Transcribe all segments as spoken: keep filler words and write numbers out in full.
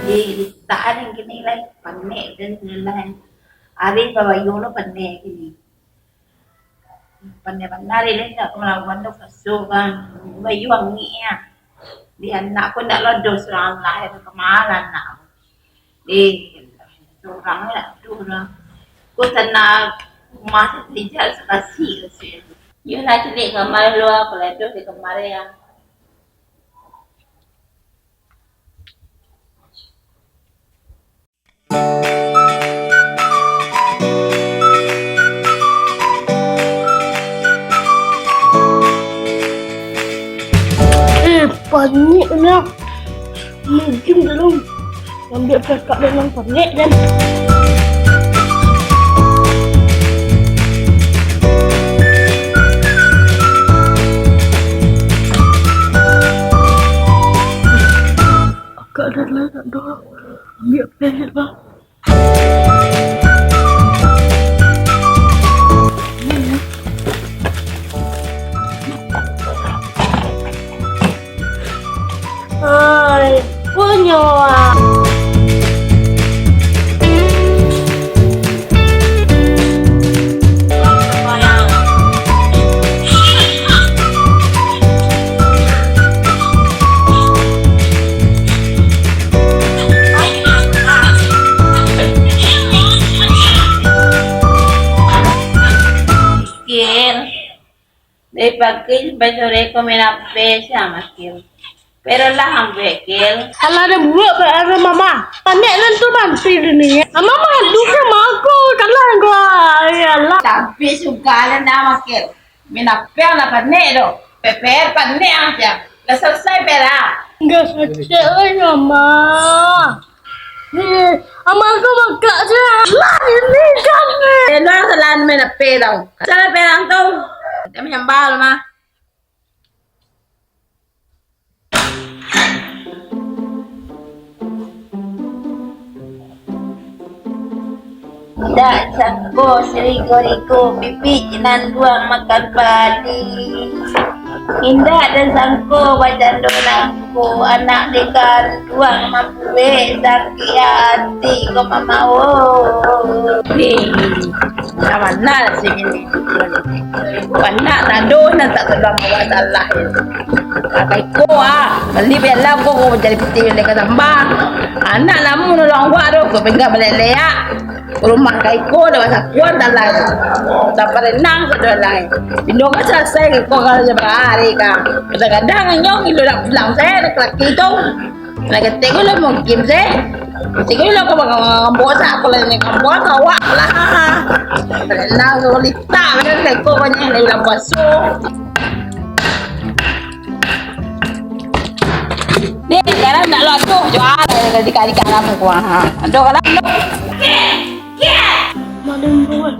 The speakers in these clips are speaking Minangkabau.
Eh, tak ada yang kini lai. Panek dan lain. Ari babayuang lo panek kini. Pandai bana lai, indak ka malawan doh, paso kan. Bayu angik ah. Di anak ko indak lodoh surang lah, ka ma anak. Eh, surang lah tu lah. Ko tanah rumah satiga sakasi lah sih. Yo lah, cilik kamar lu, aku lah tu di kamar ya. Eh, panik lah. Mungkin dalam ambil kakak dalam panik kan. Kakak dan lain nak doh. Ambil pelet, Bang. Hai, punyo ah. Kil, dari pagi sampai sore ko main H P sia, Kil. Pero lah ambo, Kil. Alah, dah buek P R mama. Panek nan tu banti dunia. Mama madu ke mako, kalah ko. Iyalah. Tapi suka lah nak, Kil. Main H P lah panek tu. P P R panek aja. Dah selesai P R ah. Enggak selesai lagi, Mama. Eh, Mama ko bakak je. Lah, ini kan. Eh, lu salah main H P tau. Salah P R tu. Dia menyambal mah. Indak sangko sirigo-rigo bibik nan duang makan padi. Indak disangko bacando nangko anak di kanduang mambuek sakik ati ko mama o. Hei, ka mano si bini? Anak tado nan tak sadang awak salah. Ka iko ah, bali bela ko, ko jadi pitih bela ka tambah. Anak namu nolong awak tu, ko pinggan balek-leak. Rumah ka iko dah basapuan dalam. Sampai renang ko dalam. Indo ka salasai ko kalau jam hari ka. Kadang-kadang inyo indo nak pulang sae, laki-laki tu. Nak ketek ko lah mungkin sae. Ketek ko lah ko bawa tak ko lah ni, ko bawa ka awak lah. Renang ko litak, renang ko banyak dalam puaso. Ni, garam nak lo atuh, jual dari kali garam ku, ha. Aduh, garam tu. Malam buat.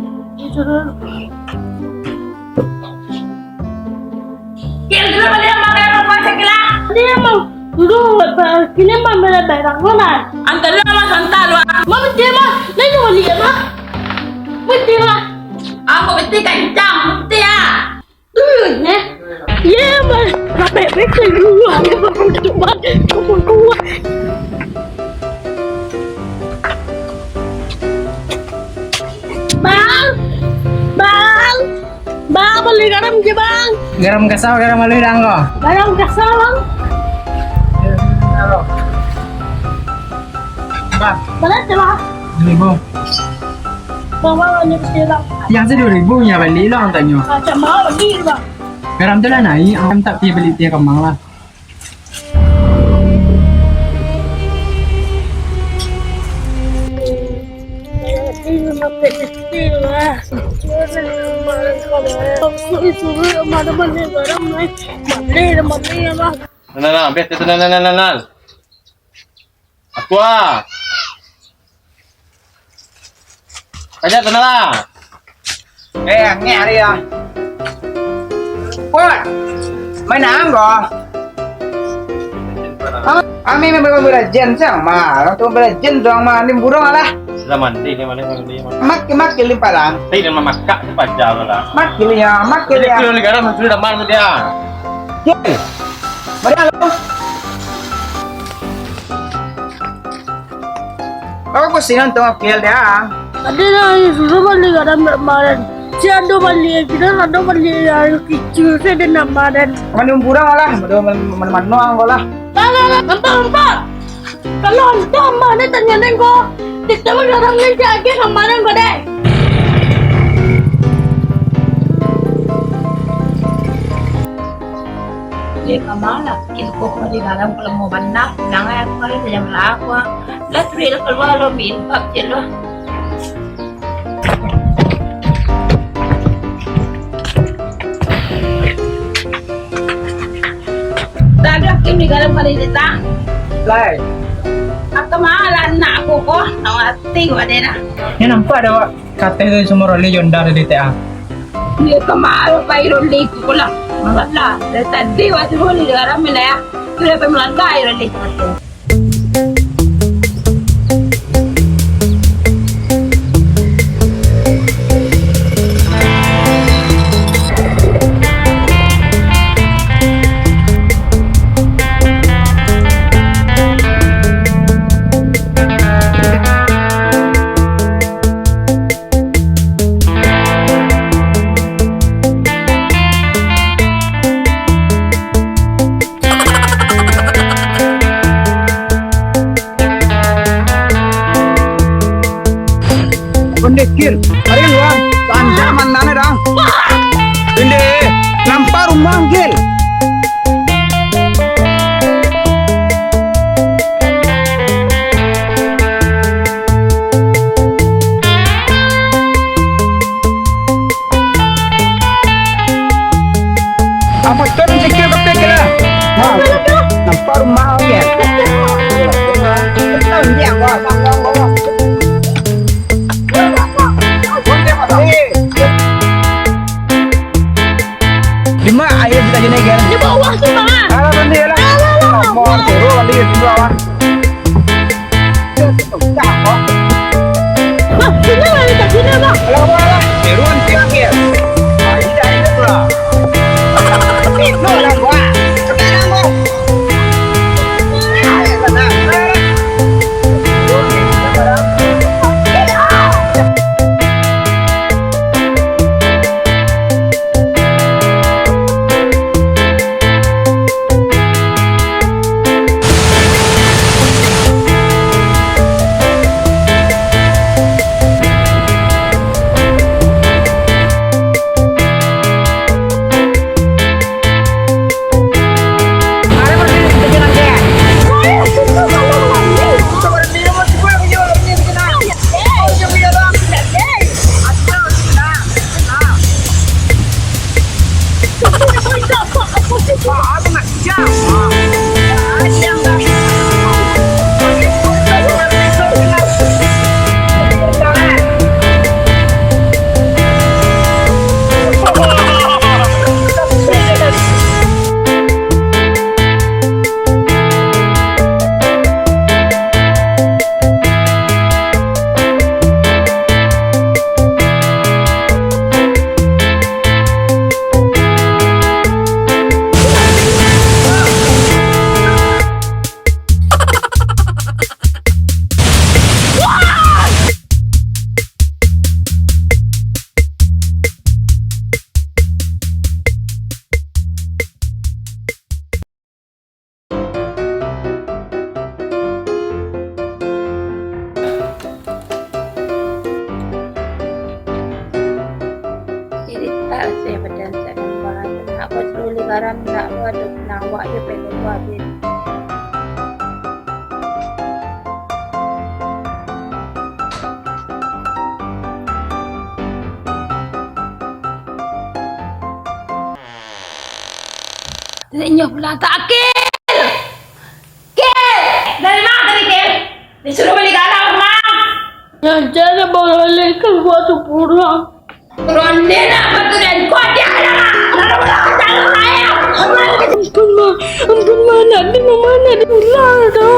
Kil, kil, bali makan apa aja, kil, ah? Dia emang dulu, kini emang bela barang mana? Antar lu sama Santa lu, ah. Mama dia mah, lain cuma dia mah. Betul lah. Aku betul kencang, betul ya. Dulu, eh? Ye, Bang. Sampai betul dulu. Aku cuma, cuma kuat. Bang. Bang. Bang, bali garam je, Bang. Garam kasar, garam halus, Dang, ko? Garam kasar, Bang. Bang. Berapa, Bang? Seribu. Bang, Bang, ni kecil, Bang. Yang tu dua ribu, yang balik lah, ang tanyo. Macam mana beli, Bang? Garam tu lah naik, ang tak pi beli tiap kamang lah. Nah, nah, nah, bet itu, nah, nah, nah, nah, nah. Aku ah. Aja tenang lah. Eh, angek hari ah. Pot. Main anggo. Ah, kami main Mobile Legend siang mah. Orang tu Mobile Legend doang mah, ni burung lah. Sudah mandi ni, mandi, mandi, mandi. Mak, mak kilim palang. Tadi dia mamakak tu pajar lah. Mak kilim ya, mak kilim ya. Kalau negara masuk dalam dia. Ye. Mari halo. Aku kusingan tu Akil dia. Tadi lah, suruh bali garam nak makan. Si ado bali, kito ado bali air kicik, saya ado nak makan. Mandi umpurang lah, mandi mano-mano lah. Lah, lah, lah, nampak, nampak. Kalau hantu amah ni tanya neng ko, kita mah garam ni si Akil kamarin ko deh. Dek, kama lah, kito ko di dalam kalau mau bana, nang aku kalau saja balaku. Lah, tu lah kalua lo, min, pap je lo. Tadi aku di dalam kali ni, tak? Lai. Aku malah nak aku ko, nak hati ko deh dah. Ni nampak dah, Wak. Kateh tu semua roli Honda tadi teh, ah. Dia kemarin pakai roli ku pulang. Malah, dari tadi waktu roli dia ramai lah ya. Sudah pergi melanggar roli. Ondeh, Kil. Ari luar. Anjak mandana, dang. Ondeh, nampak rumah, Kil. Apa tu yang sikit kepik lah? Ha, nampak rumah dia. Tenang, dia, wah, wah, wah, wah, wah. Di ma aia kita jenek, Gel? Di bawah tu, Bang. Alah, nanti lah. Alah, alah, alah. Mau turun, nanti di bawah. Wah, sini lah, dekat sini, Bang. Alah, alah, alah. Turun, tiang, Gel. Ah, ini dah, ini tu lah. Itu lah, Bang. Sekarang, Bang. Ayo, tenang, tenang. Jadi tak sih badan saya kembang. Aku dulu garam nak buat nak awak je pengen buat. Inyo pulang tak, Kil! Kil! Dari ma tadi, Kil? Disuruah bali garam, ma. Yang cari balik kalua tu pulang. Ronde nak apa tu, dan kau dia nak. Lalu pulang, jangan sayang. Ampun, Ma. Ampun, Ma. Nak di mana, nak di pulang tu.